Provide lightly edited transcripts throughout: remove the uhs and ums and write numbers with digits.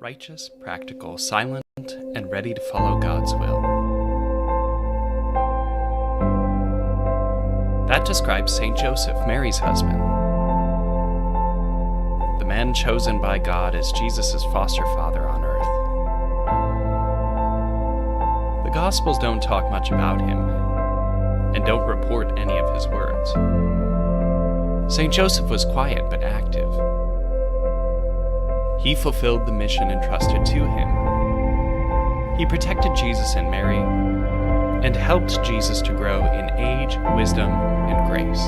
Righteous, practical, silent, and ready to follow God's will. That describes St. Joseph, Mary's husband, the man chosen by God as Jesus' foster father on earth. The Gospels don't talk much about him and don't report any of his words. St. Joseph was quiet but active. He fulfilled the mission entrusted to him. He protected Jesus and Mary and helped Jesus to grow in age, wisdom, and grace.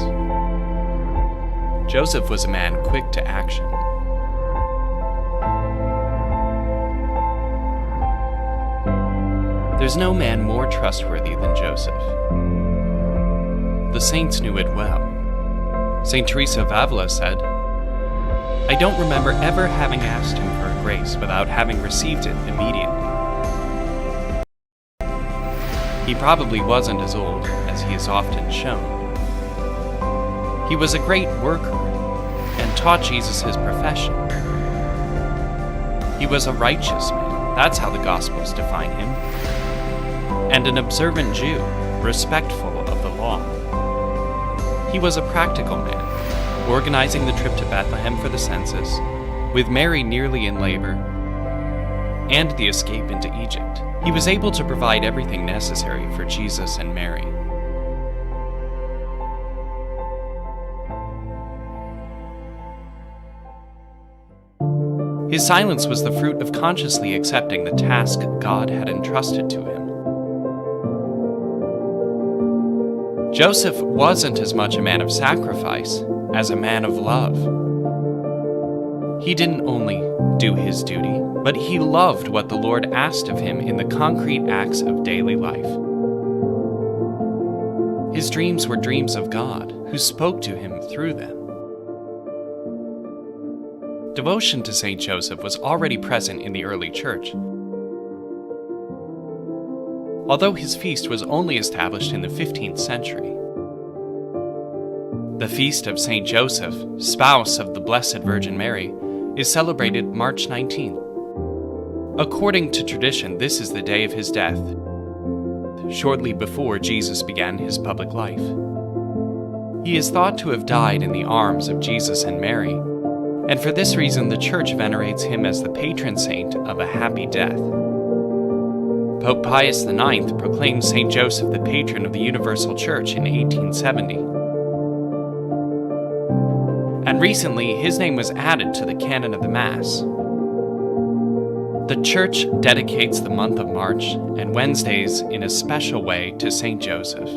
Joseph was a man quick to action. There's no man more trustworthy than Joseph. The saints knew it well. St. Teresa of Avila said, "I don't remember ever having asked him for a grace without having received it immediately." He probably wasn't as old as he is often shown. He was a great worker and taught Jesus his profession. He was a righteous man, that's how the Gospels define him, and an observant Jew, respectful of the law. He was a practical man, organizing the trip to Bethlehem for the census, with Mary nearly in labor, and the escape into Egypt. He was able to provide everything necessary for Jesus and Mary. His silence was the fruit of consciously accepting the task God had entrusted to him. Joseph wasn't as much a man of sacrifice as a man of love. He didn't only do his duty, but he loved what the Lord asked of him in the concrete acts of daily life. His dreams were dreams of God, who spoke to him through them. Devotion to St. Joseph was already present in the early church, although his feast was only established in the 15th century. The feast of St. Joseph, spouse of the Blessed Virgin Mary, is celebrated March 19th. According to tradition, this is the day of his death, shortly before Jesus began his public life. He is thought to have died in the arms of Jesus and Mary, and for this reason the Church venerates him as the patron saint of a happy death. Pope Pius IX proclaimed St. Joseph the patron of the Universal Church in 1870. And recently, his name was added to the canon of the Mass. The Church dedicates the month of March and Wednesdays in a special way to St. Joseph.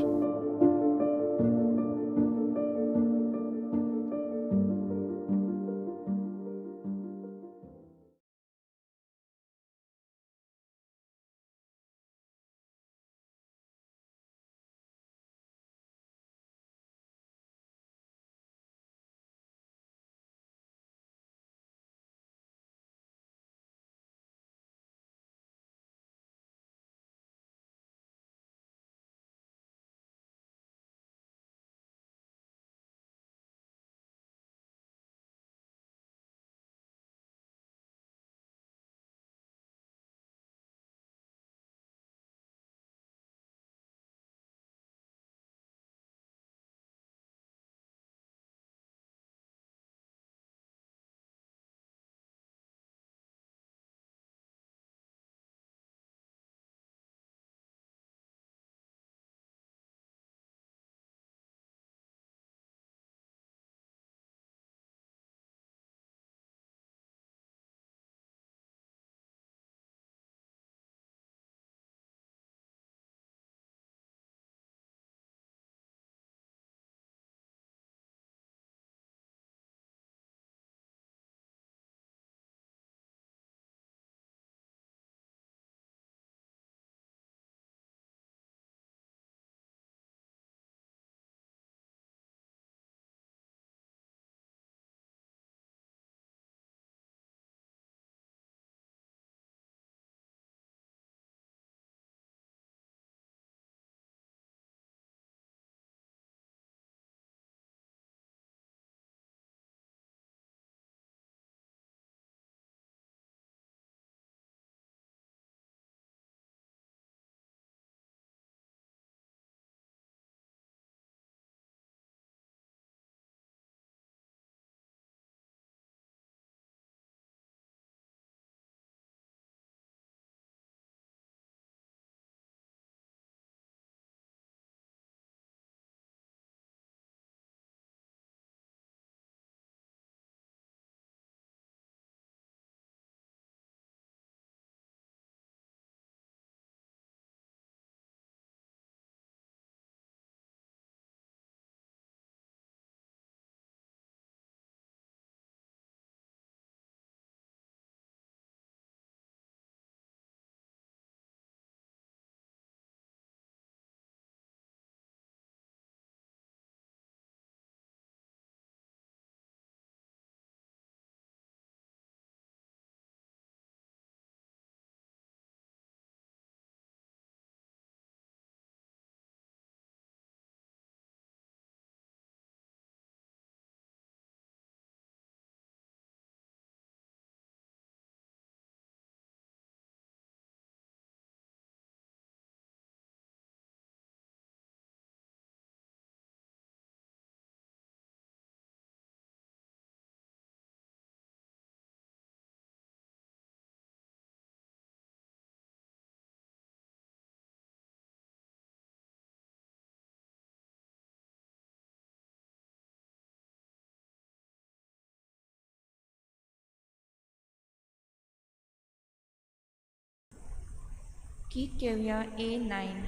गीत घेवया A9.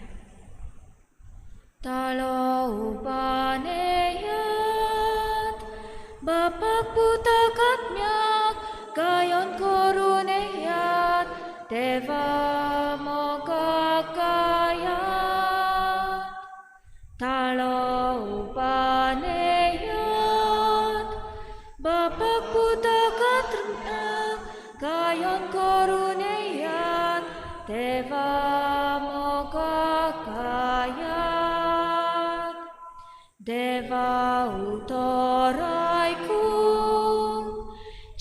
ताळो उबानेयात बापाक पुताक आत्म्याक गायन करून येयात देवा मोगाक गायात. ताळो उबानेयात बापाक पुताक आत्म्याक गायन करून येयात देवा मोगाक गायात. देवा उतर आयकूंक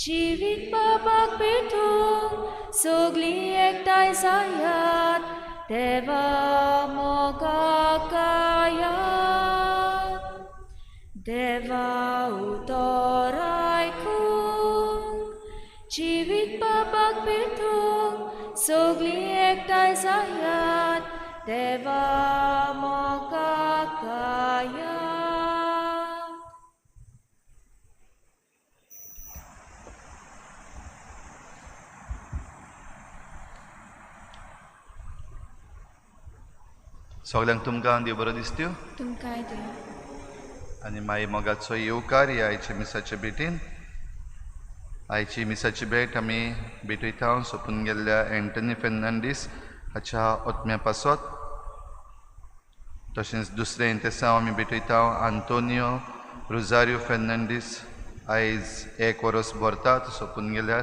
जिवीत बाबाक भेटूंक सगळीं एकठांय जायात देवा मोगाक गायात. देवा उतर आयकूंक जिवीत बाबाक भेटूंक सगळीं एकठांय जायात देवा मोगाक गायात. सगल्यांक तुमकां देव बरो दिसत्यो तुमकांय देव. आनी माई मोगाचो येवकार ह्या आयच्या मिसाचे भेटीन. आयची मिसाची भेट आमी भेटयता सोंपून गेल्ल्या एंटनी फेर्नांडीस हाच्या ओतम्या पासत. तशेंच दुसरें इंतेसांव आमी भेटयता आंतोनियो रोजारियो फेर्नांडीस आयज एक वरस भरतात सोंपून गेल्यार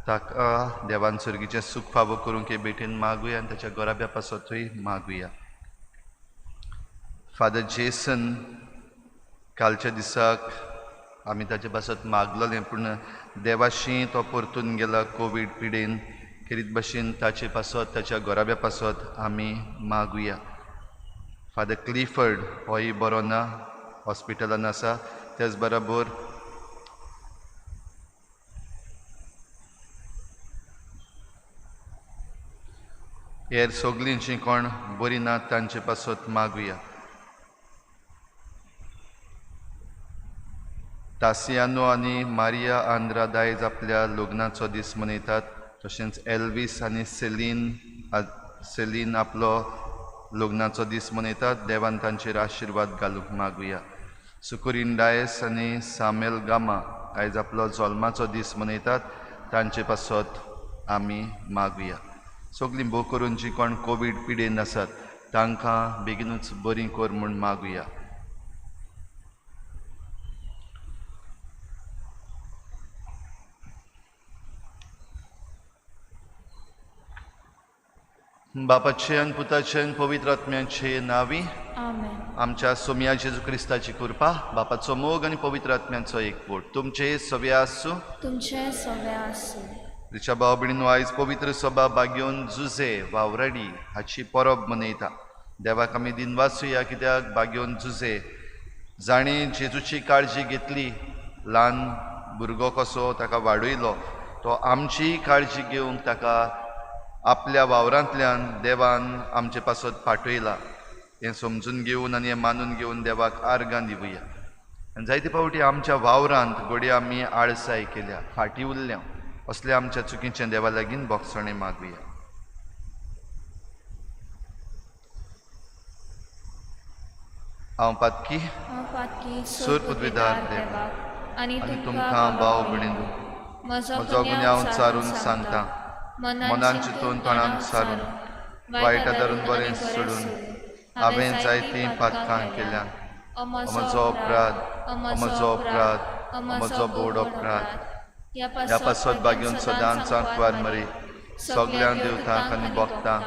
ताका देवान सर्गीचें सूख फावो करूंक हे भेटीन मागुया आनी ताच्या गोराब्या पासतूय मागुया. फादर जेसन कालच्या दिसाक आमी ताचे पासत मागलेलें पूण देवाशी तो परतून गेला कोवीड पिडेन. खेरीत भाशेन ताचे पासत ताच्या गोराब्या पासत आमी मागुया. फादर क्लिफर्ड होय बरो ना, हॉस्पिटलान आसा. त्याच बराबर हेर सगळीं जीं कोण बरीं ना तांचे पासत मागुया. तासियानो आनी मारिया आंद्राद आयज आपल्या लग्नाचो दीस मनयतात. तशेंच एल्वीस आनी सेलीन आपलो लग्नाचो दीस मनयतात. देवान तांचेर आशिर्वाद घालूंक मागुया. सुकुरीन डायस आनी सामेल गामा आयज आपलो जल्माचो दीस मनयतात. तांचे पासत आमी मागुया. सगळीं भोव करून जी कोण कोवीड पिडेन आसात तांकां बेगीनूच बरीं कर म्हूण मागुया. बापाचे आनी पुताचे आनी पवित्र आत्म्याचे नांवी आमेन. आमच्या सोम्या जेजू क्रिस्ताची कृपा, बापाचो मोग आनी पवित्र आत्म्याचो एकवट तुमचे सगळे आसूं. तुमचे सगळे आसूं. रिच्या भाव भयणीनो, आयज पवित्र सभा बागेवन जुजे वावराडी हाची परब मनयता. देवाक आमी दिनवासुया कित्याक बागेवन जुजे जाणें जेजूची काळजी घेतली, ल्हान भुरगो कसो ताका वाडयलो, तो आमची काळजी घेवंक ताका आपल्या वावरांतल्यान देवान आमचे पासत पाठयला. हें समजून घेवन आनी हें मानून घेवन देवाक आर्गां दिवया. आनी जायते फावटी आमच्या वावरांत घडये आमी आळसाय केल्या, फाटीं उरल्या. असल्या आमच्या चुकीचें देवा लागीं बोगसणें मागुया. हांव पातकी सूर पदवीदार देवाक आनी तुमकां भाव भयणींनो म्हजो गुन्यांव चारून सांगता. मनान चिंतून तोंडान सारून वायट धरून बरें सोडून हांवें जायतीं पातकां केल्या. म्हजो अपराध, म्हजो अपराध, म्हजो बोड अपराध. ह्या पासत बागेवन सदांच आंकवार मरे सगळ्या देवतांक आनी भक्तांक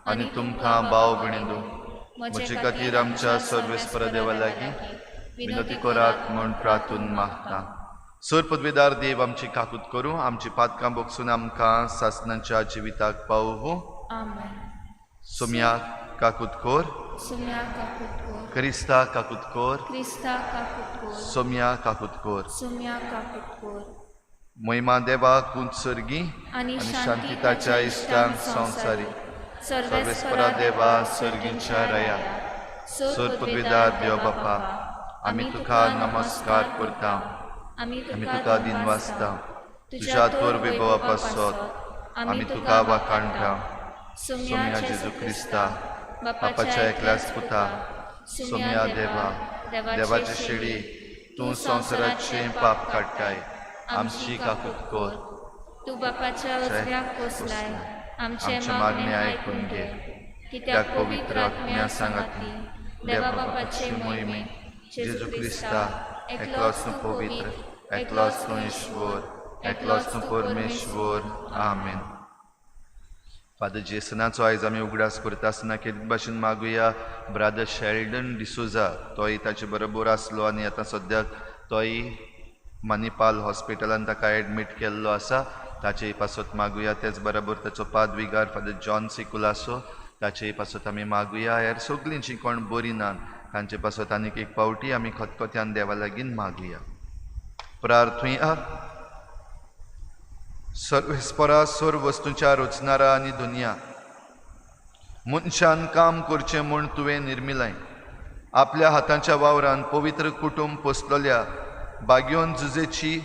आनी तुमकां भाव भयणींनो म्हजे खातीर आमच्या सर्वेस्पर देवा लागीं विनती करात म्हूण प्रार्थून मागता. सर पदवीदार देव आमची काकूत करूं, आमची पातकां बोगसून आमकां सासनाच्या जिविताक पावोवं. सोम्या काकूत कोर, क्रिस्ता काकूत कोर, सोम्या काकूत कोर. महिमा देवा कुंत सर्गी आनी शांतिताच्या इश्टांक संवसारी. सर्वेस्परा देवा सर्गींच्या रया सर पदवीदार देव बापा, आमी तुका नमस्कार करता, आमी तुका दिनवासता. तुज्या तोर वैभवा पासत आमी तुका वाखाणटा. सोम्या जेजू क्रिस्ता, बापाच्या एकल्याच पुता, सोम्या देवा, देवाची शेडी, तूं संवसाराचें पाप काडटाय, आमची काकूत कर. तूं बापाच्या उजव्याक पोसलाय, आमचें आमचें मागणें आयकून घे. कित्याक पवित्र आत्म्या सांगाती, देवा बापाचे मोहिमे, जेजू क्रिस्ता, एकलोच तूं पवित्र, एकलोच तूं ईश्वर, एकलोच तूं परमेश्वर. आमेन. फादर जेसनाचो आयज आमी उगडास करता आसतना केदीत भाशेन मागुया ब्रादर शेल्डन डिसोजा, तोय ताचे बरोबर आसलो आनी आतां सद्याक तोय मणिपाल हॉस्पिटलान ताका एडमीट केल्लो आसा, ताचेय पासत मागुया. तेच बरोबर ताचो पादविगार फादर जॉन सिकुलासो, ताचेय पासत आमी मागुया. हेर सगळीं जीं कोण बरीं नात तांचे पासत आनीक एक पावटी आमी खतखत्यान देवा लागीं मागुया. प्रार्थुया. सर्वेस्परा, सर्व वस्तूंच्या रचणारा आनी दुनिया, मनशान काम करचें म्हूण तुवें निर्मिलें. आपल्या हातांच्या वावरान पवित्र कुटुंब पोसलेल्या बाग्योन जुजेची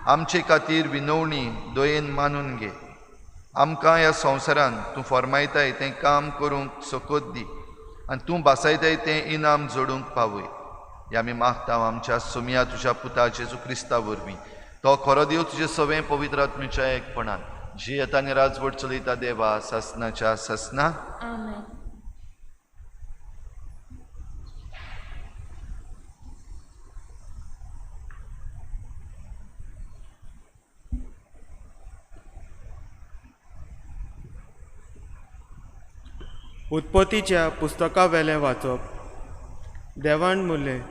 आमचे खातीर विनवणी दयेन मानून घे. आमकां ह्या संवसारान तूं फर्मायताय तें काम करूंक सकत दी आनी तूं बासायताय तें इनाम जोडूंक पावय. हें आमी मागता आमच्या सोमया तुज्या पुता जेजू क्रिस्ता वरवीं. तो खरो देव तुजे सवें पवित्र आत्म्याच्या एकपणान जियेता आनी राजवट चलयता देवा सासनाच्या सासना. आमेन. उत्पत्तीच्या पुस्तका वेलें वाचप. देवान म्हणलें,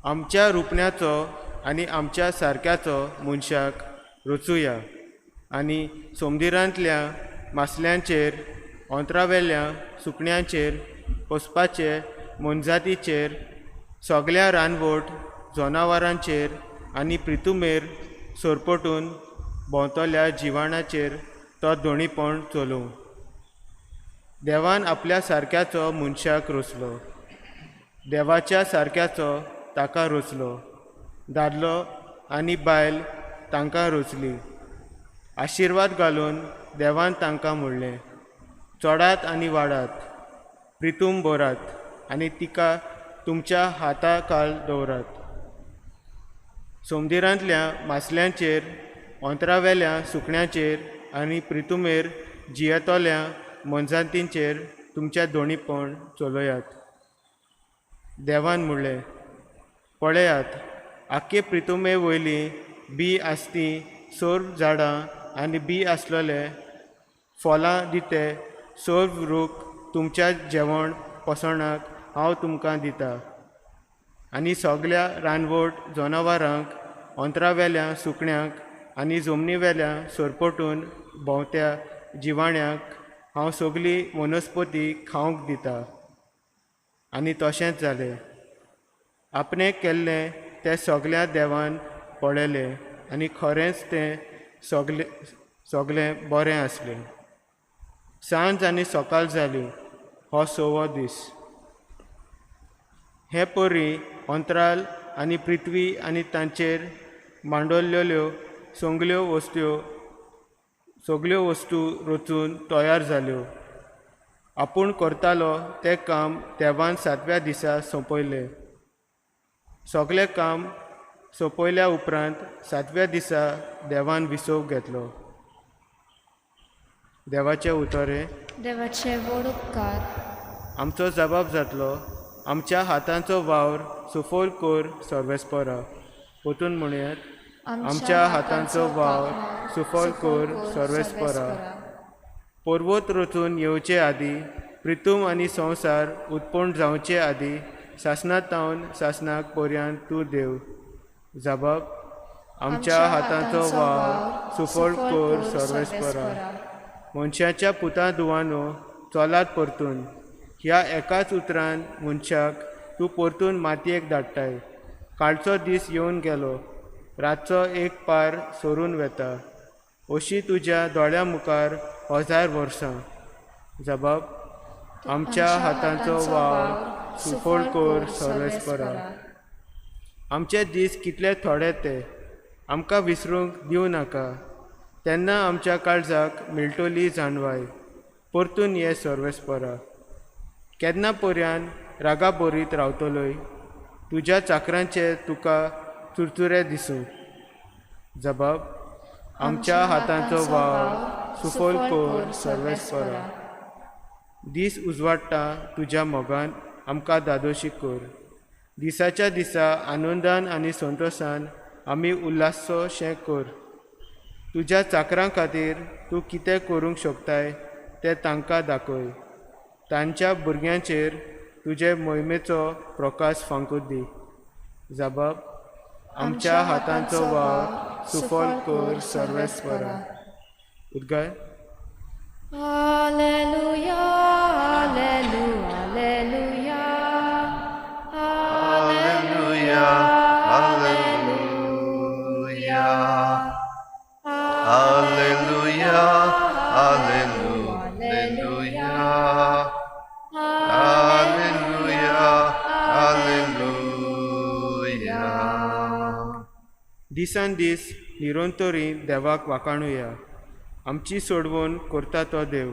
आमच्या रुपण्याचो आनी आमच्या सारक्याचो मनशाक रचुया आनी सोमदिरांतल्या मासल्यांचेर, ओंतरावेल्या सुकण्यांचेर, पोसपाचे मोनजातीचेर, सगल्या रानवट जनावरांचेर आनी प्रितुमेर सोरपटून भोंवतल्या जिवाणाचेर तो दोणीपण चलोवं. देवान आपल्या सारक्याचो मनशाक रचलो, देवाच्या सारक्याचो ताका रचलो, दादलो आनी बायल तांकां रचली. आशिर्वाद घालून देवान तांकां म्हणलें, चडात आनी वाडात, प्रितूम भरात आनी तिका तुमच्या हाता खाल दवरात. सोमदिरांतल्या मासल्यांचेर, ओंतरावेल्या सुकण्यांचेर आनी प्रितुमेर जियेतल्या मोनजातींचेर तुमच्या दोणीपण चलयात. देवान म्हणलें, पळयात, आख्खे प्रितुमे वयलीं बी आसती सर्व झाडां आनी बी आसलेले फळां दिते सर्व रूख तुमच्या जेवण पोसणाक हांव तुमकां दिता. आनी सगल्या रानवट जनावरांक, ओंतरावेल्या सुकण्यांक आनी जमनीवेल्या सोरपटून भोंवत्या जिवाण्यांक हांव सगली वनस्पती खावंक दिता. आनी तशेंच जालें. आपणें केल्लें तें सगल्या देवान पळयलें आनी खरेंच तें सगलें सगलें बरें आसलें. सांज आनी सकाळ जाली, हो सवो दीस. हे परी अंतराल आनी पृथ्वी आनी तांचेर मांडवल्ल्यो सगल्यो वस्तू रचून तयार जाल्यो. आपूण करतालो तें काम देवान सातव्या दिसा सोंपयलें. सगलें काम सोंपयल्या उपरांत सातव्या दिसा देवान विसव घेतलो. देवाचें उतर हें. देवाचे व्हड उपकार. आमचो जबाब जातलो, आमच्या हातांचो वावर सुफल कर सर्वेस्परा. परतून म्हणयात, आमच्या हातांचो वावर सुफल कर सर्वेस्परा. पर्वत रचून येवचे आदीं, प्रितूम आनी संवसार उत्पन्न जावचे आदीं, सासणांत सासणाक पर्यंत तूं देव. जबाब, आमच्या हातांचो वावर सुफल कर सर्वेस्परा. मनशाच्या पुता दुवानो चलात परतून. ह्या एकाच उतरान मनशाक तूं परतून मातयेक धाडटाय. कालचो दीस येवन गेलो, रातचो एक पार सरून वेता, अशी तुज्या दोळ्या मुखार 1000 वर्सां. जबाब, आमच्या हातांचो वावर सुफळ कर सर्वेस्परा. आमचे दीस कितले थोडे ते आमकां विसरूंक दिवं नाका. तेन्ना आमच्या काळजाक मेळटली जाणवाय. परतून ये सर्वेस्परा. केन्ना पर्यान रागा बरीत रावतलोय? तुज्या चाकरांचे तुका चुरचुरे दिसूं. जबाब आमच्या हातांचो वावर सुफल कर सर्वेस्परा. दीस उजवाडटा तुज्या मोगान आमकां दादोशी कर. दिसाच्या दिसा आनंदान आनी संतोशान आमी उल्हासचो शें कर. तुज्या चाकरां खातीर तूं कितें करूंक शकताय तें तांकां दाखय. तांच्या भुरग्यांचेर तुजे मोहिमेचो प्रकाश फांकूं दी. जबाब आमच्या हातांचो वावर सुफल कर सर्वेस्परा. उद्गार Alleluia, Alleluia, Alleluia, Alleluia, Alleluia, Alleluia, Alleluia, Alleluia, Alleluia. दिसान दीस निरंतरी देवाक वाखाणुया. आमची सोडवण करता तो देव.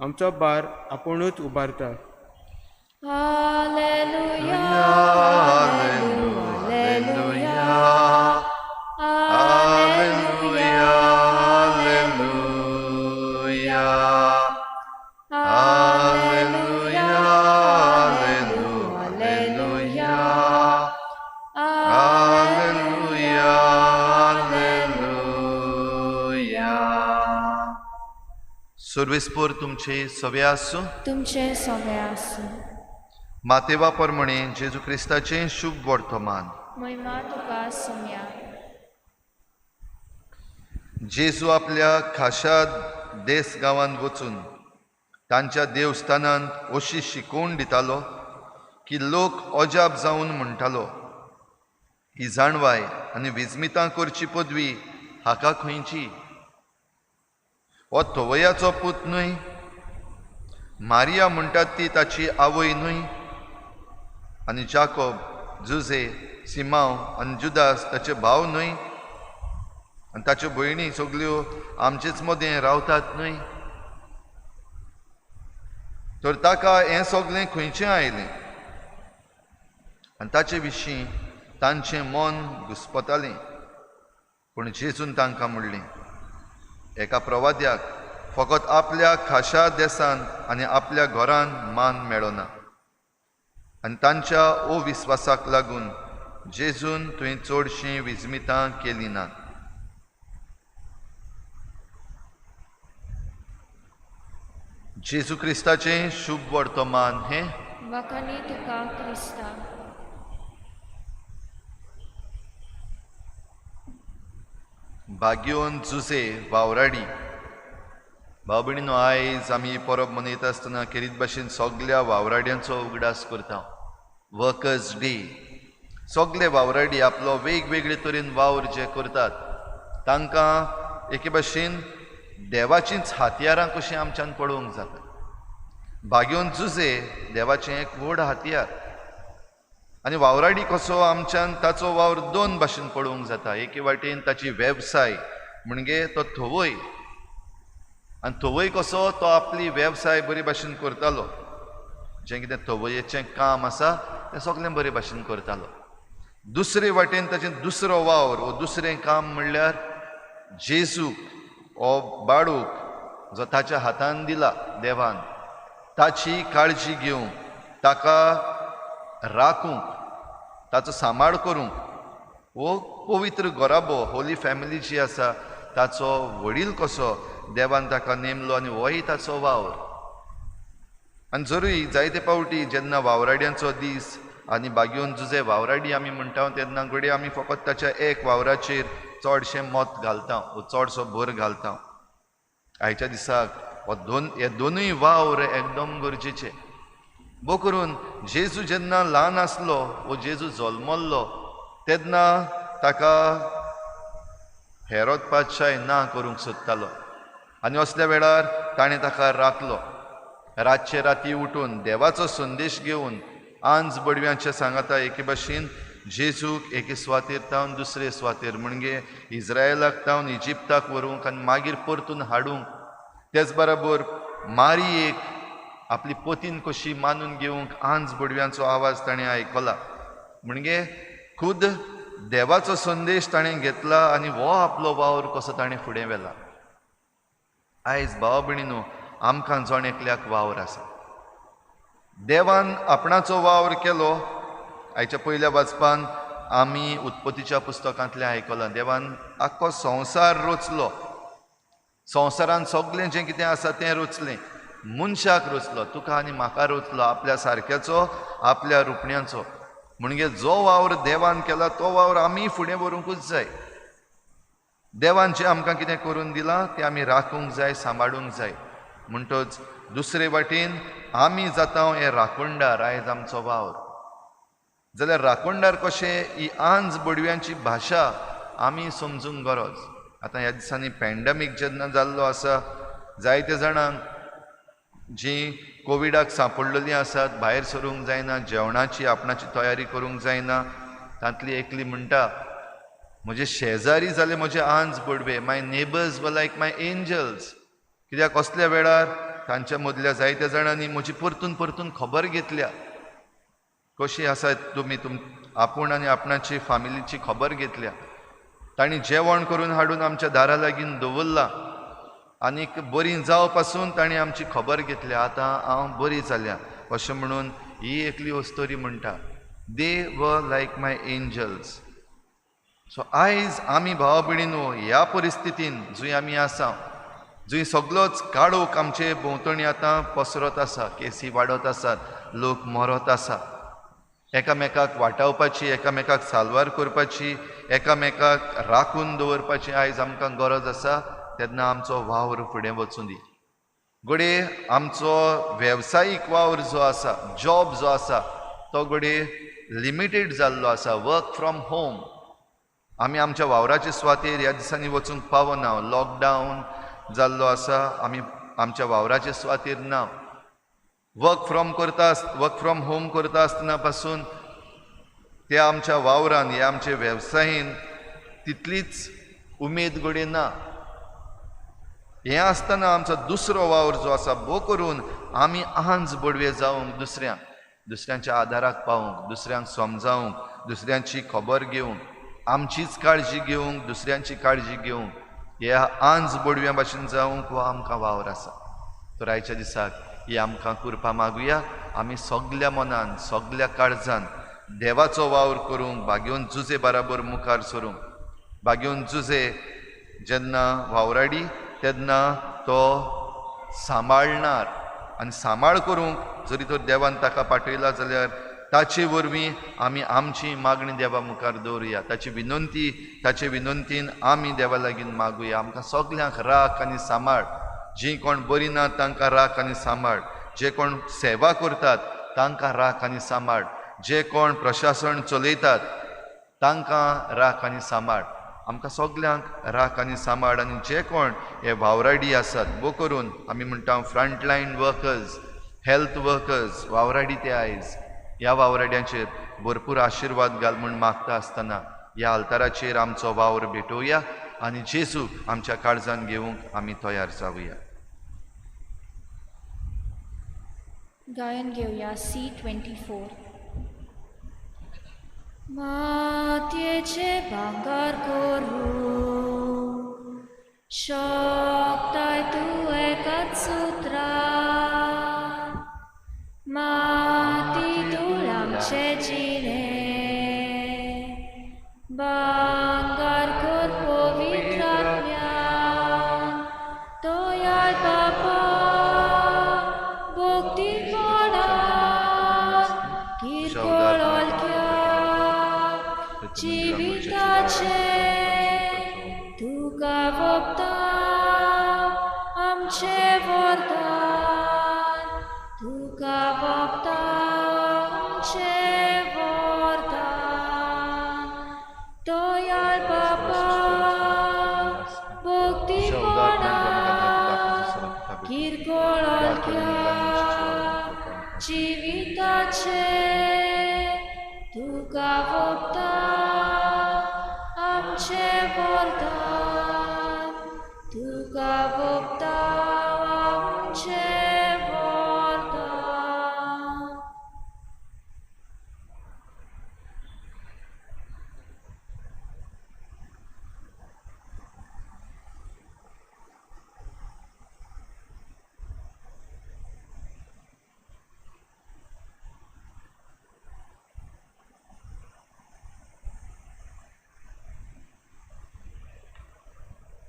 आमचो भार आपुणूच उबारता. Alleluia, Alleluia, Alleluia, Alleluia, Alleluia, Alleluia, Alleluia, Alleluia. सर्वेस्पोर तुमचे सवे आसूं. तुमचे सगळे आसूं. मातेवा प्रमाणे जेजू क्रिस्ताचें शुभ वर्तमान. महिमा तुका सुम्या. जेजू आपल्या खाशा देस गांवांत वचून तांच्या देवस्थानांत अशी शिकोवण दितालो की लोक अजाप जावन म्हणटालो, ही जाणवाय आनी विस्मितां करची पदवी हाका खंयची? हो थवयाचो पूत न्हय? मारिया म्हणटात ती ताची आवय न्हय? आनी जाकोब, जुजे, सिमांव आनी जुदास ताचे भाव न्हय? आनी ताच्यो भयणी सगल्यो आमचेच मदें रावतात न्हय? तर ताका हें सगळें खंयचें आयलें? आनी ताचे विशीं तांचें मन घुस्पतालें. पूण जेजून तांकां म्हणलें, एका प्रवाद्याक फकत आपल्या खाशा देसान आनी आपल्या घरान मान मेळना. आनी तांच्या अविस्वासाक लागून जेजून थंय चडशीं विस्मितां केलीं नात. जेजू क्रिस्ताचें शुभ वर्तमान हें. वाखाणी तुका क्रिस्ता. भाग्योन जुजे वावराडी. भाव भयणीनो, आयज आमी परब मनयता आसतना खेरीत भाशेन सगल्या वावराड्यांचो उगडास करता. Workers day. सगले वावराडी आपलो वेगवेगळे तरेन वावर जे करतात तांकां एके भाशेन देवाचींच हातयारां कशीं आमच्यान पळोवंक जाता. भाग्योन जुजे देवाचें एक व्हड हातयार. आनी वावराडी कसो आमच्यान ताचो वावर दोन भाशेन पळोवंक जाता. एके वाटेन ताची वेवसाय म्हणजे तो थवय, आनी थवय कसो तो आपली वेवसाय बरे भाशेन करतालो. जें कितें थवयेचें काम आसा तें सगळें बरे भाशेन करतालो. दुसरे वाटेन ताचें दुसरो वावर वो दुसरें काम म्हणल्यार जेजूक हो बाळूक जो ताच्या हातान दिला देवान, ताची काळजी घेवंक, ताका राखूंक, ताचो सांबाळ करूंक हो पवित्र घराबो होली फॅमिली जी आसा ताचो वडील कसो देवान ताका नेमलो आनी होय ताचो वावर. आनी जरूय जायते पावटी जेन्ना वावराड्यांचो दीस आनी बागयोन जुजे वावराडी आमी म्हणटा तेन्ना घडये आमी फकत ताच्या एक वावराचेर चडशें मत घालता वो चडसो भर घालता. आयच्या दिसाक हो दोन हे दोनूय वावर एकदम गरजेचे. बो करून जेजू जेन्ना ल्हान आसलो वो जेजू जल्मल्लो तेन्ना ताका हेरोद पातशाय ना करूंक सोदतालो आनी असल्या वेळार ताणें ताका राखलो. रातचे राती उठून देवाचो संदेश घेवन आंज बडव्यांच्या सांगाता एके भाशेन जेजूक एके सुवातेर तावन दुसरे सुवातेर म्हणजे इज्रायलाक तावन इजिप्ताक व्हरूंक आनी मागीर परतून हाडूंक, तेच बराबर मारियेक आपली पतीन कशी मानून घेवंक आंज बडव्यांचो आवाज ताणें आयकला. म्हणजे खुद देवाचो संदेश ताणें घेतला आनी हो आपलो वावर कसो ताणें फुडें व्हेला. आयज भाव भयणीनो, आमकां जण एकल्याक वावर आसा. देवान आपणाचो वावर केलो. आयच्या पयल्या वाचपान आमी उत्पत्तीच्या पुस्तकांतलें आयकलां, देवान आख्खो संवसार रचलो, संवसारान सगळें जें कितें आसा तें रचलें, मनशाक रचलो, तुका आनी म्हाका रचलो, आपल्या सारक्याचो, आपल्या रुपण्याचो. म्हणजे जो वावर देवान केला तो वावर आमी फुडें व्हरूंकूच जाय. देवान जें आमकां कितें करून दिलां तें आमी राखूंक जाय, सांबाळूंक जाय. म्हणटच दुसरे वाटेन आमी जाता हे राखणदार. आयज आमचो वावर जाल्यार राखणदार कशें ही आंज बडव्यांची भाशा आमी समजूंक गरज. आतां ह्या दिसांनी पॅन्डमीक जेन्ना जाल्लो आसा, जायते जाणांक जीं कोविडाक सांपडलेलीं आसात, भायर सरूंक जायना, जेवणाची आपणाची तयारी करूंक जायना. तांतली एकली म्हणटा, म्हजे शेजारी जाले म्हजे आंज Badve, my neighbours were like my angels. कित्याक असल्या वेळार तांच्या मदल्या जायत्या जाणांनी म्हजी परतून परतून खबर घेतल्या, कशी आसा तुमी, आपूण आनी आपणाची फामिलीची खबर घेतल्या. तांणी जेवण करून हाडून आमच्या दारा लागीं दवरलां आनीक बरी जावं पासून तांणी आमची खबर घेतल्या, आतां हांव बरी जाल्या अशें म्हणून ही एकली अस्तोरी म्हणटा, they were like my angels. So आयज आमी भाव भयणीनो ह्या परिस्थितीन जंय आमी आसा, जंय सगळोच काळोख आमचे भोंवतणी आतां पसरत आसा, केसी वाडत आसात, लोक मरत आसा, एकामेकाक वाटावपाची, एकामेकाक साल्वार करपाची, एकामेकाक राखून दवरपाची आयज आमकां गरज आसा. तेन्ना आमचो वावर फुडें वचूं दी. घडये आमचो वेवसायीक वावर जो आसा, जॉब जो आसा, तो घडये लिमिटेड जाल्लो आसा, वर्क फ्रॉम होम. आमी आमच्या वावराचे सुवातेर ह्या दिसांनी वचूंक पावना, लॉकडावन जाल्लो आसा, आमी आमच्या वावराचे सुवातेर ना. वर्क फ्रॉम होम करता आसतना पासून त्या आमच्या वावरान, ह्या आमच्या वेवसायीन तितलीच उमेद घडये ना. हें आसतना आमचो दुसरो वावर जो आसा, भो करून आमी आंज बडवे जावंक, दुसऱ्यांच्या आदाराक पावूंक, दुसऱ्यांक समजावंक, दुसऱ्यांची खबर घेवंक, आमचीच काळजी घेवंक, दुसऱ्यांची काळजी घेवंक, ह्या आंज बडव्यां भाशेन जावंक हो आमकां वावर आसा. तर आयच्या दिसाक ही आमकां कृपा मागुया. आमी सगल्या मनान, सगल्या काळजान देवाचो वावर करूंक भाग्योन जुजे बराबर मुखार सरूंक. भाग्योन जुजे जेन्ना वावराडी तेन्ना तो सांबाळणार आनी सांबाळ करूंक जरी तर देवान ताका पाठयला जाल्यार ताचे वरवीं आमी आमची मागणी देवा मुखार दवरुया, ताची विनंती, ताचे विनंतीन आमी देवा लागीं मागुया. आमकां सगल्यांक राख आनी सांबाळ, जीं कोण बरीं ना तांकां राख आनी सांबाळ, जे कोण सेवा करतात तांकां राख आनी सांबाळ, जे कोण प्रशासन चलयतात तांकां राख आनी सांबाळ, आमकां सगल्यांक राख आनी सांबाळ. आनी जे कोण हे वावराडी आसात, भो करून आमी म्हणटा फ्रंटलायन वर्कर्स, हेल्थ वर्कर्स, वावराडी ते आयज ह्या वावराड्यांचेर भरपूर आशिर्वाद घाल म्हूण मागता आसतना ह्या आल्ताराचेर आमचो वावर भेटोवया आनी जेजूक आमच्या काळजान घेवंक आमी तयार जावया. गायन घेवया C24. मातयेचे भांगर करूं शकताय तूं एकाच सुत्रान, माती धूळ आमचे जिणे भांगर कर पवित्र आत्म्यान, तयार बाबा भक्तीपणान किरकोळ हलक्या जिविताचे तुका वोगता आमचे वरदान, तुका वोगता आमचे वरदान, दयाळ बाबा भक्तीपणान किरकोळ हलक्या जिविताचे तुका वोगता आमचे वरदान, तुका वोगता आमचे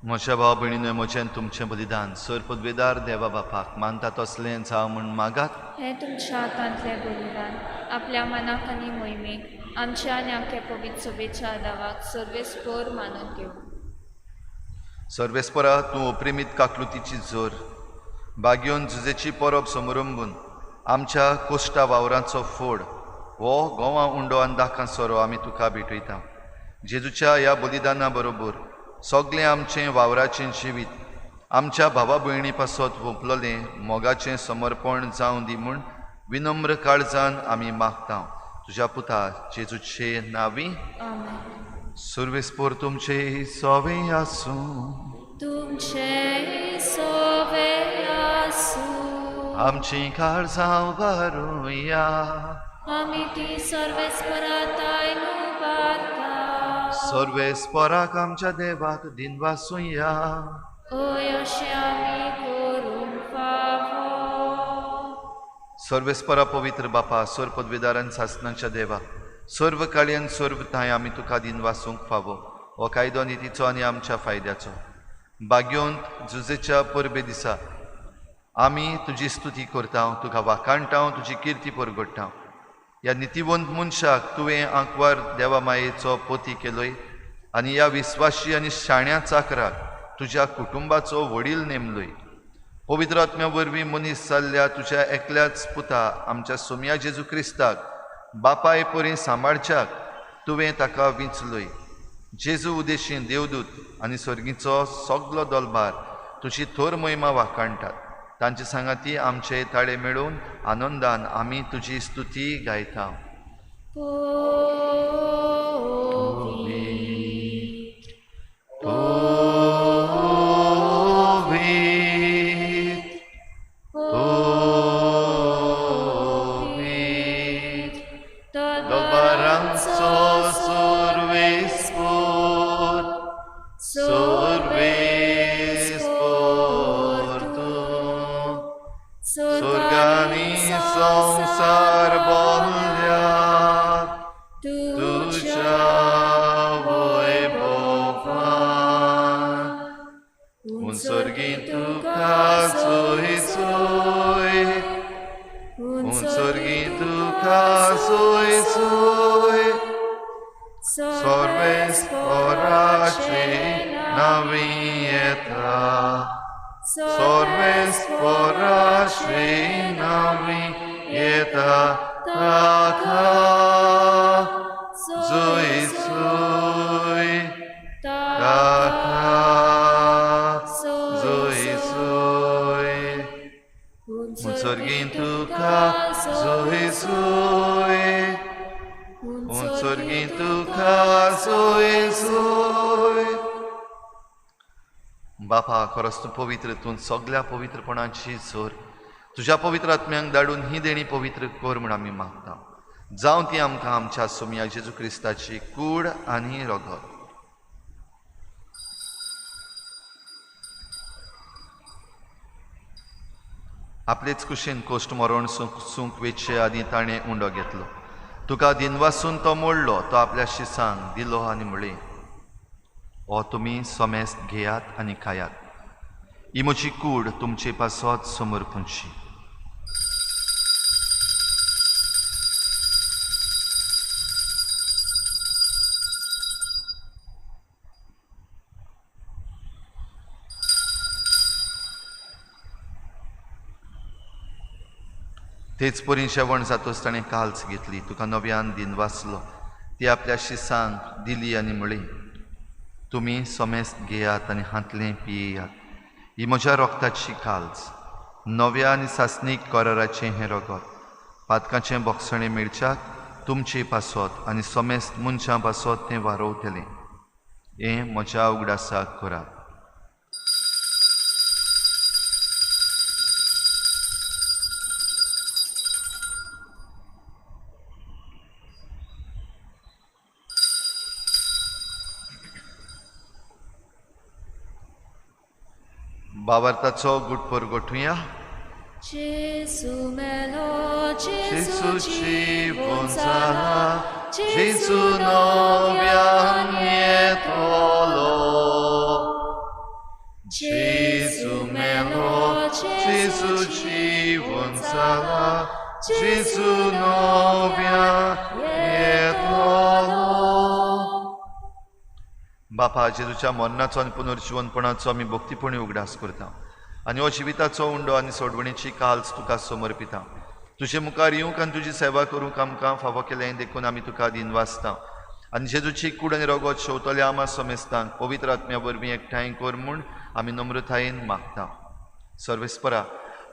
म्हज्या भाव भयणीनो, म्हजें आनी तुमचें बलिदान सर पदवेदार देवा बापाक मानता तसलें जावं म्हूण मागात. हें तुमच्या हातांतलें बलिदान आपल्या मनाक आनी मोहिमेक आमच्या आनी आमच्या पवित्र सभेच्या दावाक सर्वेस्पोर मानून घेवं. सर्वेस्परा, तूं ओप्रिमीत काकलुतीची जोर बागयोन जुजेची परब समरंबून आमच्या कोश्टा वावरांचो फोड हो गोवा उंडो आनी दाकां सोरो आमी तुका भेटयता. जेजूच्या ह्या बलिदाना बरोबर सगळें आमचें वावराचें जिवीत आमच्या भावा भयणी पासत वोंपलोलें मोगाचें समर्पण जावं दी म्हूण विनम्र काळजान आमी मागता तुज्या पुता जेजूचे नांवी. आमेन. सुर्वेस्पोर तुमचे सोवे आसूं. तुमचे सोवे आसूं. आमची काळजां वारुया. आमी ती सर्वेस्पराताय नुबारता. सर्वेस्पराक आमच्या देवाक दिनवासुया. ओय अशें आमी करूंक फावो. सर्वेस्परा पवित्र बापा, सर्व पदवेदारान सासनाच्या देवा, सर्व काळयान सर्व ठांय आमी तुका दिनवासूंक फावो. हो कायदो नितीचो आनी आमच्या फायद्याचो. बाग्योंत जुजेच्या परबे दिसा आमी तुजी स्तुती करता, तुका वाखाणटा, तुजी किर्ती परगडटा. ह्या नितीवंत मनशाक तुवें आंकवार देवा मायेचो पोती केलोय आनी ह्या विस्वाशी आनी शाण्या चाकराक तुज्या कुटुंबाचो वडील नेमलोय. पवित्र आत्म्या वरवीं मनीस जाल्ल्या तुज्या एकल्याच पुता आमच्या सोम्या जेजू क्रिस्ताक बापाय परी सांबाळच्याक तुवें ताका विंचलोय. जेजू उदेशी देवदूत आनी सर्गीचो सगलो दलबार तुजी थोर महिमा वाखाणटात. तांचे सांगाती आमचे ताळे मेळून आनंदान आमी तुजी स्तुती गायता. दलबारांचो सुर्वेस्पोर, सुर्वेस्पोर तूं स्वर्गानी संवसार बोल्ल्यात तुज्या वैभवान. उंचर्गी तुका सोय सोय, उंचर्गी तुका सोय सोय, सर्वेस्पराचे नांवी येता, सर्वेस्पराचे नांवी येता ताका जोय जोय, ताका जोय जोय. उंचर्गी तुका जोय जोय, उंचर्गी तुका जोय जोय. बापा, खरोच तूं पवित्र, तूं सगल्या पवित्रपणाची जोर. तुज्या पवित्र आत्म्यांक धाडून ही देणी पवित्र कर म्हूण आमी मागता. जावं ती आमकां आमच्या सोम्या जेजू क्रिस्ताची कूड आनी रगत. आपलेच कुशीन कोश्ट मरण सूंक वेचे आदी ताणें उंडो घेतलो. तुका दिनवासून तो मोडलो, तो आपल्या शिसांक दिलो आनी म्हळें, हो तुमी सोमेस्त घेयात आनी खायात. ही म्हजी कूड तुमचे पासत समर्पूंची. तेच परी जेवण जातच ताणें काल्स घेतली, तुका नव्यान दिनवासलो, ती आपल्या शिसांक दिली आनी म्हळी, तुमी सोमेस्त घेयात आनी हांतलें पियेयात. ही म्हज्या रोगताची काल्स, नव्या आनी सासणीक कराराचें हें रगत, पातकाचें बोगसणें मेळच्याक तुमचे पासत आनी सोमेस्त मनशां पासत तें वारोवतलें. हें म्हज्या उगडासाक करात. बाबार्थाचो गुटपोर गोठुया. जेजू मेलो, जेजू जेजू जिवन जिवन जाला, जाला, जेजू जेजू नव्यान नव्यान येतलो. येतलो. जेजू मेलो, जेजू जिवन जाला, जेजू नव्या येतलो. बापा, जेजूच्या मरणाचो आनी पुनर्जिवनपणाचो आमी भक्तीपणी उगडास करता आनी हो जिविताचो उंडो आनी सोडवणीची काल्स तुका समर्पिता. तुजे मुखार येवंक आनी तुजी सेवा करूंक आमकां फावो केलें देखून आमी तुका दिनवासता. आनी जेजूची कूड आनी रगत शेवतल्या आमा समेस्तांक पवित्र आत्म्या वरवीं एकठांय कर म्हूण आमी नम्रतायेन मागता. सर्वेस्परा,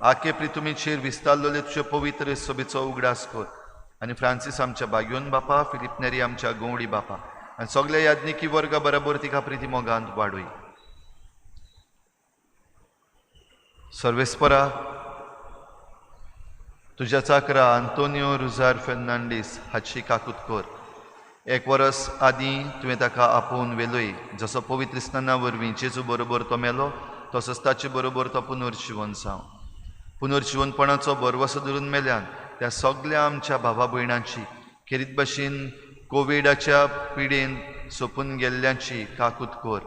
आखे प्रितुमीचेर विस्तारलेले तुजे पवित्र सभेचो उगडास कर आनी फ्रांसीस आमच्या बागयोन बापा, फिलीप नेरी आमच्या गवडी बापा आनी सगल्या याज्ञिकी वर्गा बराबर तिका प्रिती मोगांत वाडय. सर्वेस्परा, तुज्या चाकरा आंतोनियो रुजार फेर्नांडीस हाची काकूत कर. एक वरस आदीं तुवें ताका आपोवन व्हेलोय. जसो पवित्र स्नाना वरवीं जेजू बरोबर तो मेलो तसोच ताचे बरोबर तो पुनर्जिवन जावं. पुनर्जिवनपणाचो भरवसो धरून मेल्यान त्या सगल्या आमच्या भावा भयणांची खेरीत भाशेन कोविडाच्या पिडेन सोंपून गेल्ल्यांची काकूत कर.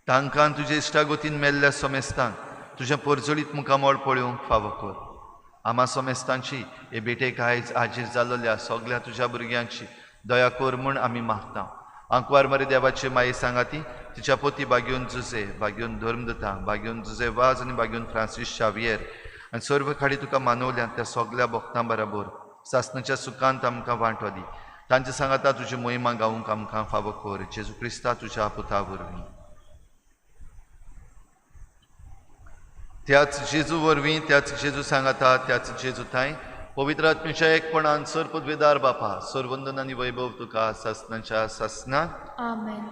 तांकां तुजे इश्टागतीन मेल्ल्या समेस्तांक तुजें परजळीत मुखामळ पळोवंक फावो कर. आमा समेस्तांची हे भेटेक आयज आजीर जाल्ल्या सगल्या तुज्या भुरग्यांची दया कर म्हूण आमी मागता. आंकवार मरे देवाची माई सांगाती, तिच्या पोती बागयोन जुजे, बागयोन धर्मदता, बागयोन जुजे वाज आनी बागयोन फ्रांसीस शावियर आनी सर्व खाडी तुका मानवल्या त्या सगल्या भक्तां बराबर सासणाच्या सुखांत आमकां वांटो दी. तांचे सांगाता तुजी मोहिमा गावूंक आमकां फावो कर. जेजू क्रिस्ता तुज्या पुता वरवीं. त्याच जेजू वरवीं, त्याच जेजू सांगाता, त्याच जेजू थांय पवित्र आत्म्याच्या एकपणान सर पदवेदार बापा, सरवंदन आनी वैभव तुका सासणाच्या सासना. आमेन.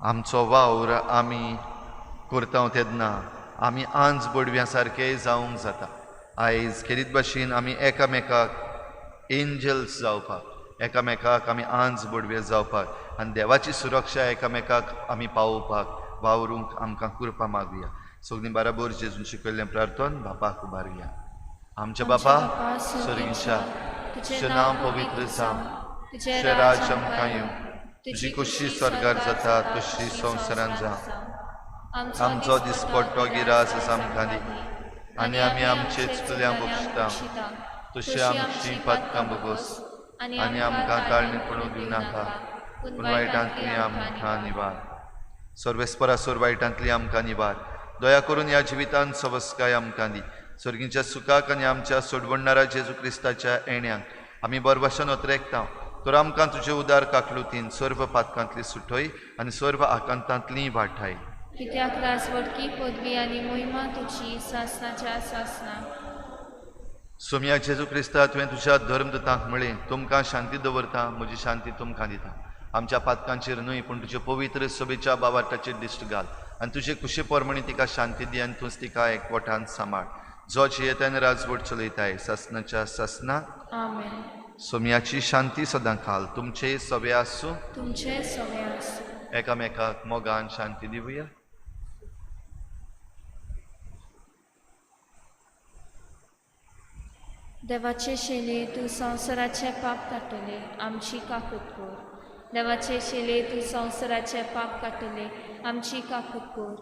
आमचो वावर आमी करता तेन्ना आमी आंज बडव्या सारके जावंक जाता. आयज खेरीत भाशेन आमी एकामेकाक एंजल्स जावपाक, एकामेकाक आमी आंज बडवे जावपाक आनी देवाची सुरक्षा एकामेकाक आमी पावोवपाक वावरूंक आमकां कृपा मागुया. सगळीं बराबर जेजून शिकयल्लें प्रार्थन बापाक उबारुया. आमच्या बापा सर्गीच्या, तुजें नांव पवित्र जावं, तुजें राज्य आमकां येवं, तुजी खुशी स्वर्गार जाता तशी संवसारांत जावं. आमचो दिसपट्टो गिरास आमकां दी आनी आमी आमचे चुकल्या बक्षता तशी आमची पातकां भोगोस आनी आमकां ताळणेपणू दिवं नाका, पूण वायटांतली आमकां निवार. सर्वेस्परा, सोर वायटांतली आमकां निवार. दया करून ह्या जिवितांत सवस्काय आमकां दी. सर्गीच्या सुखाक आनी आमच्या सोडवणणारा जेजू क्रिस्ताच्या येण्याक आमी बरवाशन अत्रेकता. तर आमकां तुजे उदार काकलुतीन सर्व पातकांतली सुटय आनी सर्व आकांतांतली वाठाय. कित्याक राजवटकी पदवी आनी मोहिमा तुजी सासणाच्या सासना. सोम्या जेजू क्रिस्ता, तुवें तुज्या धर्मदूतांक म्हळें, तुमकां शांती दवरता, म्हजी शांती तुमकां दिता. आमच्या पातकांचेर न्हय पूण तुजे पवित्र सभेच्या बावाटाचेर दिश्ट घाल आनी तुजे कुशे प्रमाणे तिका शांती दी आनी तूंच तिका एकवटान सांबाळ. जो जियेता आनी राजवट चलयताय सासणाच्या सासना. आमेन. सोम्याची शांती सदां खाल तुमचे सवे आसूं, तुमचे सवे आसूं. एकामेकाक मोगान शांती दिवया. देवाचे शेले तूं संवसाराचें पाप काडटले, आमची काकूत कर. देवाचे शेले तूं संवसाराचें पाप काडटले, आमची काकूत कर.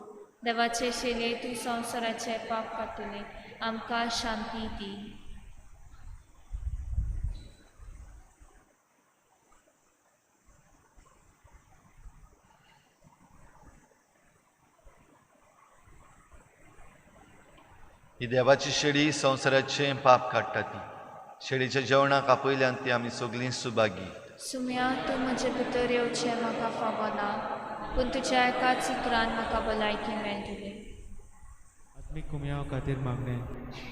देवाचे शेले तूं संवसाराचें पाप काडटले, आमकां शांती दी. ही देवाची शेळी संवसाराचें पाप काडटा. ती शेळीच्या जेवणाक आपयल्यान ती आमी सगळीं सुभागी. सुम्या, तूं म्हजे भितर येवचें म्हाका फावना, पूण तुज्या एकाच उतरान म्हाका भलायकी मेळटली. आत्मीक कुमयाव खातीर मागणें.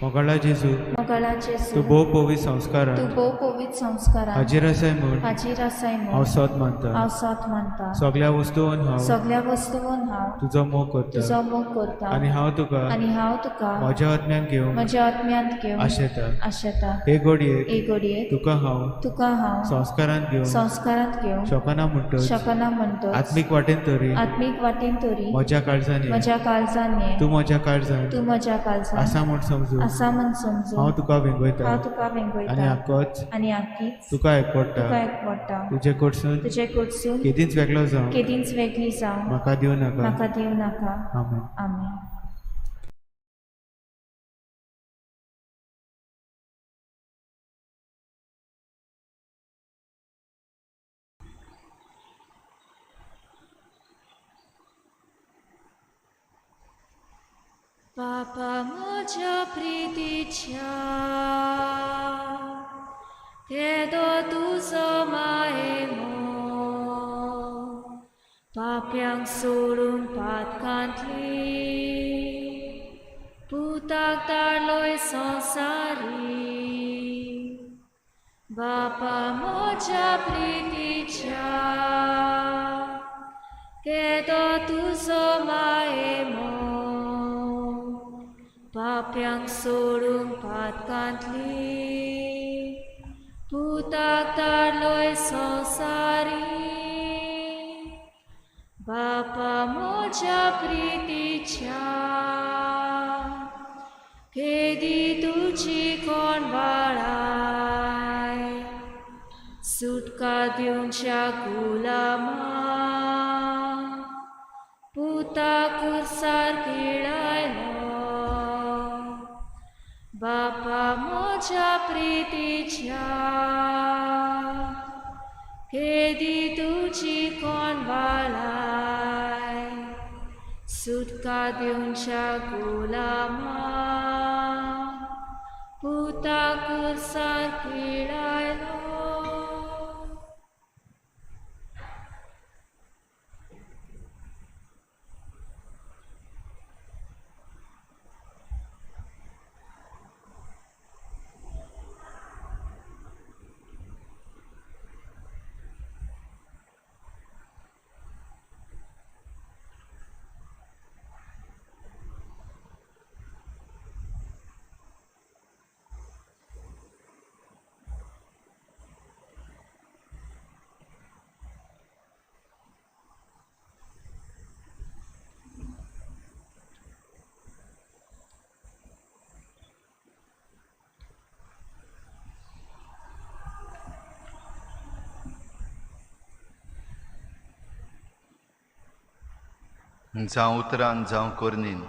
मोगाळा जेजू, मोगाळा जेजू, तूं भोव पवित्र संस्कारान, तूं भोव पवित्र संस्कारान हाजीर आसाय म्हूण, हाजीर आसाय म्हूण हांव सत मानता, हांव सत मानता. सगल्या वस्तून हांव, सगल्या वस्तून हांव तुजो मोग करता, तुजो मोग करता आनी हांव तुका, आनी हांव तुका म्हज्या आत्म्यान घेवंक, म्हज्या आत्म्यांत घेवंक आशेता, आशेता. हे घडयेक, हे घडयेक तुका हांव, तुका हांव संस्कारांत घेवंक, संस्कारांत घेवंक शकना म्हणटच, शकना म्हणटच, आत्मीक वाटेन तरी, आत्मीक वाटेन तरी म्हज्या काळजान ये, म्हज्या काळजान ये, तूं म्हज्या काळजान, तूं म्हज्या काळजांत आसा म्हूण समजून आसा म्हूण समजून हांव तुका वेंगयता हांव तुका वेंगयता आनी आकोच आनी आकीच तुका एकवडटा तुका एकवडटा. तुजे कडसून तुजे कडसून केदींच वेगळो जावं केदींच वेगळी जावं म्हाका दिवं नाका. म्हाका दिवं नाका. आमेन. आमेन. बापा म्हज्या प्रितीच्या केदो तुजो मायेमो पाप्यांक सोडून पातकांतली पुताक धाडलोय संवसारी. बापा म्हज्या प्रितीच्या केदो तुजो मायेमो पाप्यांक सोडून पातकांतली पुताक धाडलोय संवसारी. बापा म्हज्या प्रितीच्या केदी तुजी कोण वाळाय सुटका दिवच्या गुलामा पुता कुर्सार किळायलो. बापा म्हज्या प्रितीच्या केदी तुजी कोण वाळाय सुटका दिवच्या गुलामा पुता कुर्सार किळायलो. जावं उतरान जावं कोरणीन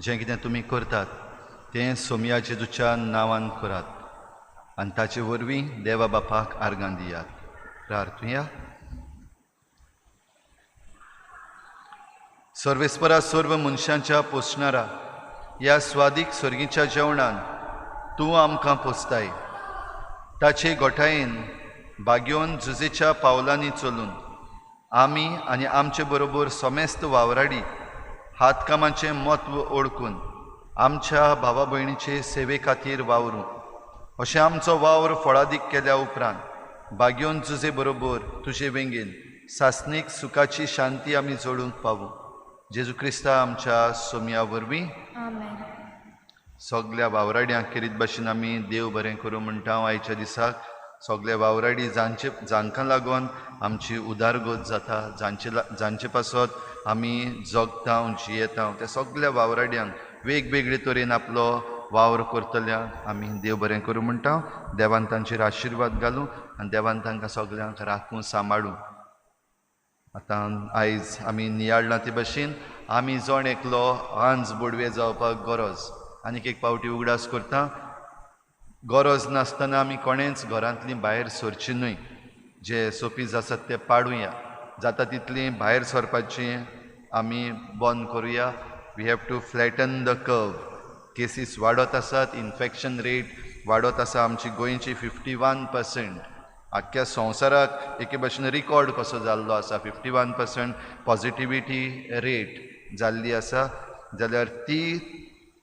जें कितें तुमी करतात तें सोमया जेजूच्या नांवान करात आनी ताचे वरवीं देवा बापाक आर्गां दियात. प्रार्थुया. सर्वेस्परा सर्व मनशांच्या पोसणारा ह्या स्वादीक सर्गीच्या जेवणान तूं आमकां पोसताय. ताचे गोठायेन बागेवन जुजेच्या पावलांनी चलून आमी आनी आमचे बरोबर समेस्त वावराडी हातकामाचें म्हत्व ओळखून आमच्या भावा भयणीचे सेवे खातीर वावरूं. अशें आमचो वावर फळादीक केल्या उपरांत बागेवन जुजे बरोबर तुजे वेंगेन सासणीक सुखाची शांती आमी जोडूंक पावूं. जेजू क्रिस्ता आमच्या सोमया वरवीं. सगल्या वावराड्यांक खेरीत भाशेन आमी देव बरें करूं म्हणटा. आयच्या दिसाक सगळे वावराडी जांचे जांकां लागून आमची उदारगत जाता, जांचे पासत आमी जगता जियेता, त्या सगल्या वावराड्यांक वेगवेगळे तरेन आपलो वावर करतल्यांक आमी देव बरें करूं म्हणटा. देवान तांचेर आशिर्वाद घालूं आनी देवान तांकां सगल्यांक राखूं सांबाळूं. आतां आयज आमी नियाळ्ळां ते भशेन आमी जण एकलो आंज बोडवे जावपाक गरज. आनीक एक पावटी उगडास करता, गरज नासतना आमी कोणेंच घरांतलीं भायर सरची न्हय. जे सोपीज आसात ते पाडुया, जाता तितलीं भायर सरपाचें आमी बंद करुया. We have to flatten the curve. Cases वाडत आसात, इन्फेक्शन रेट वाडत आसा. आमची गोंयची 51% आख्ख्या संवसाराक एके भशेन रिकॉर्ड कसो जाल्लो आसा. 51% पॉजिटिविटी रेट जाल्ली आसा. जाल्यार ती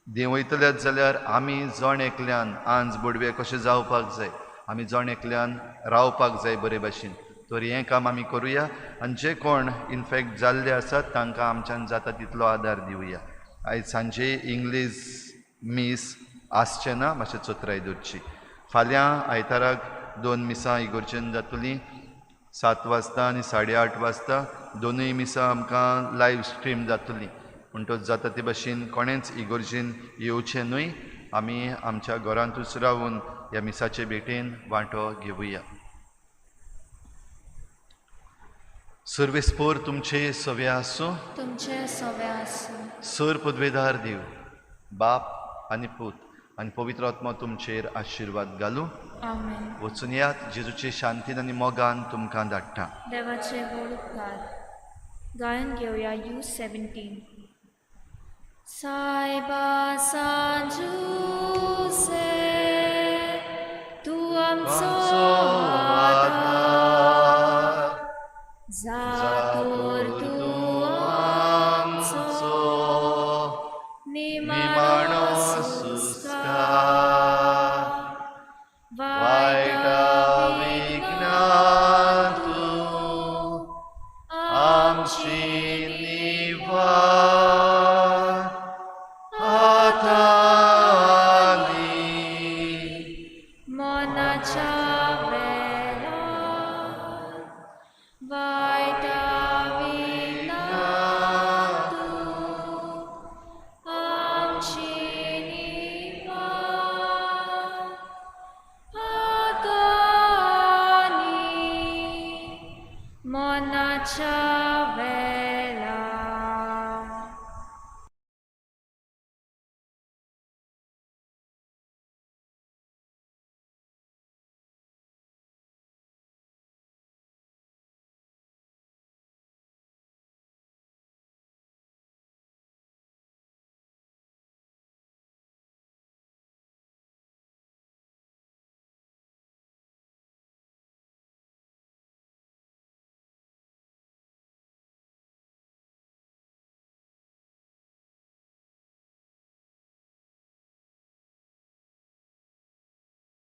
देंवयतलेच जाल्यार आमी जण एकल्यान आंज बोडवे कशें जावपाक जाय, आमी जण एकल्यान रावपाक जाय बरे भाशेन. तर हें काम आमी करुया आनी जे कोण इनफेक्ट जाल्ले आसात तांकां आमच्यान जाता तितलो आदार दिवया. आयज सांजे इंग्लीश मीस आसचें ना, मातशें चतराय दवरची. फाल्यां आयताराक 2 मिसां इगोर्जेन जातलीं, 7 वाजता आनी 8:30 वाजता. दोनूय मिसां आमकां लायव्ह स्ट्रीम जातलीं. म्हणटच जाता ते भशेन कोणेंच इगोर्जीन येवचें न्हय. आमी आमच्या घरांतूच रावून ह्या मिसाचे भेटेन वांटो घेवया. सर्वेस्पोर तुमचे सवे आसूं. तुमचे सवे आसूं. सर पदवेदार देव बाप आनी पूत आनी पवित्र आत्मा तुमचेर आशिर्वाद घालूं. आमेन. वचून यात जेजूचे शांतीन आनी मोगान तुमकां धाडटा. देवाचे व्हड उपकार. गायन घेवया U17. सायबा सांजूसे तूं आमचो आदार, जातोर तूं आमचो निमाणो सुस्कार, वायटा विघ्नांतू आमची निवार, आतां